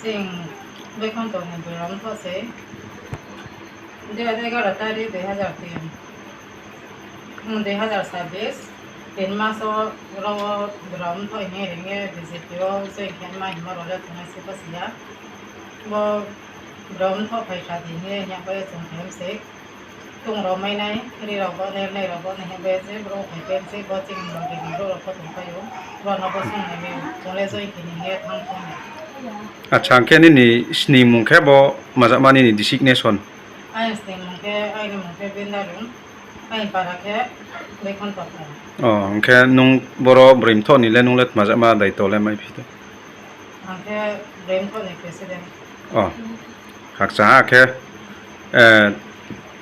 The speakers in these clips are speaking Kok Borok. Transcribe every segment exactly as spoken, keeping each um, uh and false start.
Chwng Boikhonto ni Bwrwmthoh se, dui hajar egaroh tarikh dui hajar tin, hmm, dui hajar sabbish, tin maso oro Bwrwmthoh hinwi ringwi B J P o join khe ma hinma rwle thwngnaisi bwswk ya. Bo Bwrwmthoh phaikha di hinwi hinkhe chwng khe se. Tong rok mai nai, ri rok bo nai, nai rok bo nai, hembe je bro khai pen je bo chini logi ni bro rok bo tong phai o. Bo no bo song nai, chole joi kini he thang thang. Acha, hwnkhe nini snimung khe bo majakmani ni designation? Ai snimung khe, ai ni mung khe Bendarum, ai para khe Bekhon Patra. Oh, hwnkhe nung boro Bwrwimthoh ni le nung le majakma daito le mai phi de? Ang khe Bwrwimthoh ni president. Oh, hakcha ha khe, eh,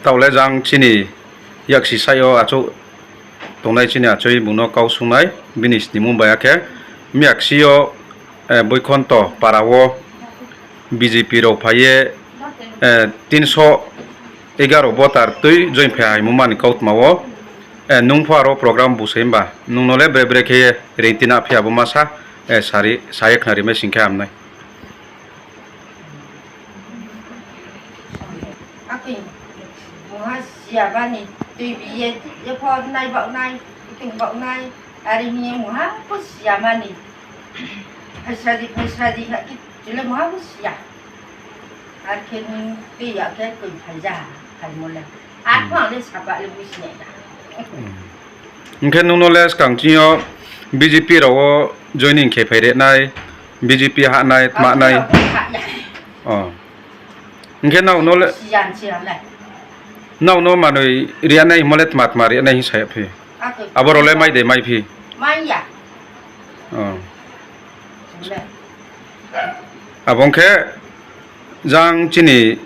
taule jang chini yaksi sai o achuk tongnai chini achoi bungno kau sungnai bini snimung bai khe miyaksi o, eh, Boikhonto para o B J P rok phaiye, eh, tinso egaroh voter twi join phai haimung mani kautma o, eh, nung pho aro program busai hwnba nung no le bre bre khe ringtina phiya bo masa, eh, sari, saye khna rimai sing khe hamnai. Akhe mungha siya bani twi biye, ye pho nai bak nai, kutung bak nai, ari hiye mungha pho siya mani. Phaisa di, phaisa di, ha ki chule mungha pho siya. Ar khe nung twi ya khe twi phaija, phaimo le. Ar pho ang le sapa le busi nai da. Hwnkhe nung no le swkang chini o B J P rok o joining khe phai re nai, B J P ha nai, tma nai. Ang le ha ya. Oh. Hwnkhe nao no le, siyan siyan le. Nao no manwi riya nai himo le tma tma riya nai hin saya phi. Ako. Abo rok le mai de mai phi. Mai ya. Oh. Le. Abo wngkhe jang chini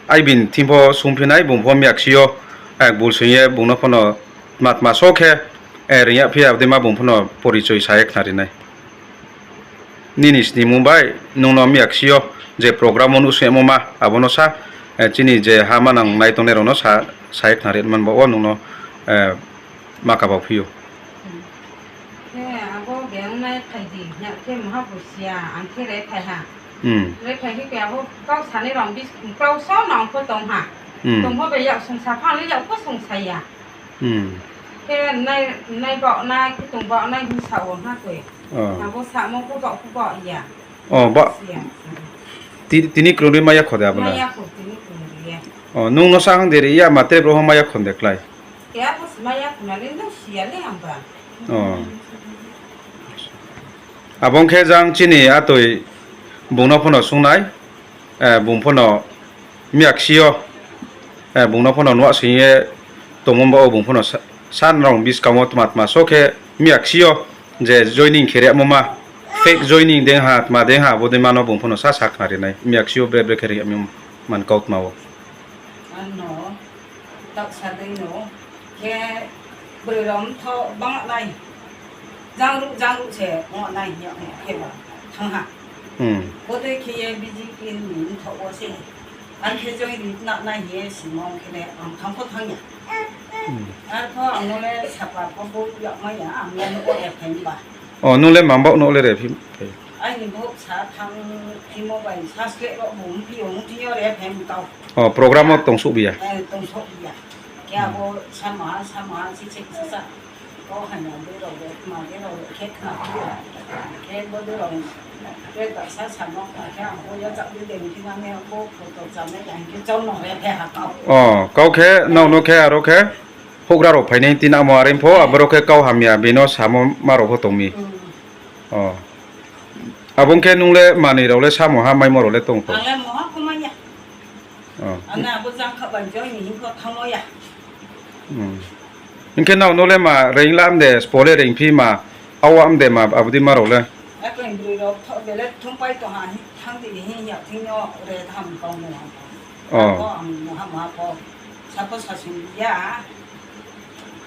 aibin thimpo sungphinai bungpho miyaksio, eh, bul sungye bungno phano tma tma so khe, eh, ringya phiya abdima bungphano porichoi saye khna rinai. Nini snimung bai nungno miyaksio je program o nuhsuyamo ma abono sa, eh, chini je ha manang nai tongnai rokno sa, saye khna rinman ba o nungno, eh, ma kabao phio. Khe abo beng nai khai di, nya khe moha bo siya, ang khe re khai ha. Hmm. Re khai khe abo kau sani rong bis, kau so nong pho tong ha. Hmm. Tong pho be yak sung sa phang le yak pho sung sa ya. Hmm. Khe nai, nai bok nai, kutung bok nai hin sa o ha koi. Oh. Abo sa mo pho bok pho bok ya. Oh, ba. Siya. Ti-, tini kwrwngwi maya kho de abono? Maya kho, tini kwrwngwi ya. Oh, nung no sa hang de ri ya, ma tre bro maya khon de klai. Khe abo se maya khonani no siya le ang ba. Oh. Abo wngkhe jang chini atwi bungno phano sungnai, eh, bung phano miyaksio, eh, bungno phano nuhasingye tongmung ba o bung phano sa-, san rong biskango tma tma so khe miyaksio je joining khe riyamo ma fake joining deng ha tma deng ha abo de mano bung phano sa sa khna rinai miyaksio bre bre khe riyamo man kautma o. Ano. Taksa twi no khe bwrwi rok mtho bang nai. Jang ruk jang ruk se wng nai hiya wng khe ba thang ha. Hmm. Bo twi khe ye B J P ni mtho o se. Ang khe joi ri na nai hiye simo khe le ang thang pho thang ya. Hmm. Ar pho ang no le sapa pho bo yak ma ya ang le no o ya phen ba. Oh, nung le mambok no le re phi. Aini bok sa thang phimo bai sa sle ro bo mphi o mphi o re phem tau. Oh, program o tong suk biya. Eh, tong suk biya. Kya bo sama sama si sik sa sa. Ko hanya de ro de ma de ro de khe khna biya. Khe bo de ro. Khe ta sa sa no khe ang bo ya chak de de ni na ne bo photo cha ne yang khe chau no re phe ha kau. Oh, kau khe nau no khe aro khe. Hukra rok phainai tin amo are pho aborok khe kau hamya bino samo ma rok pho tongmi. Hmm. Oh. Abo wngkhe nung le manwi rok le samo ha maimo rok le tong tong. Ang le moha kho manya. Oh. Ang abo jang kha bai join ni hingkho thango ya. Hmm. Hingkhe nao no le ma reing la amde spole reing phi ma awa amde ma abdi ma rok le. Ekeng bwrwi rok tho bele thung pai tong ha thang di hi ya thing yo re tham kong mo. Oh. Ko ang moha moha ko. Sabo sasung ya,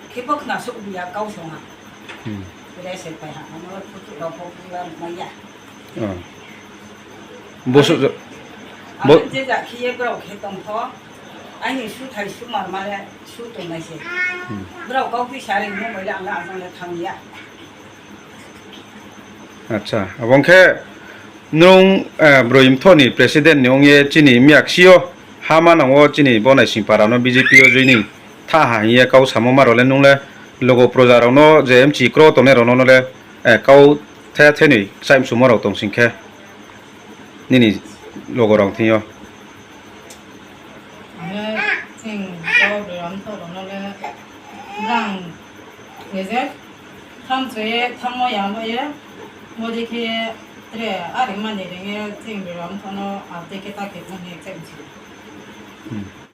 khe bo khna sok ya kau song ha. Hmm. Khe se pai ha, ano phutu rok bo pura ma ya. Oh. Bosu jo-, bo- Abo je ja khe ye brao khe tong pho, aini su thai su mar ma le su tong nai se. Hmm. Brao kau phi sa ri mo bai le ang le ajang le thang ya. Acha, abo wngkhe Nwng, eh, Broi Mthohni president ni wngye chini miyaksio ha manango chini bo naisingpara no B J P o joining tha ha hingye kau samo marole nwng le logo proja rok no je mchi kro tongnai rok no le, eh, kau the thenwi chaimsumo rok tong singkhe nini logo rok thwngyo. Hingke chwng kok ram thok rok no le brang ngejek tham choi ye thammo yamo ye modi khe tre ari mani ring ye chwng ram thok no abde khe ta khe thang ye chwng si. Hmm.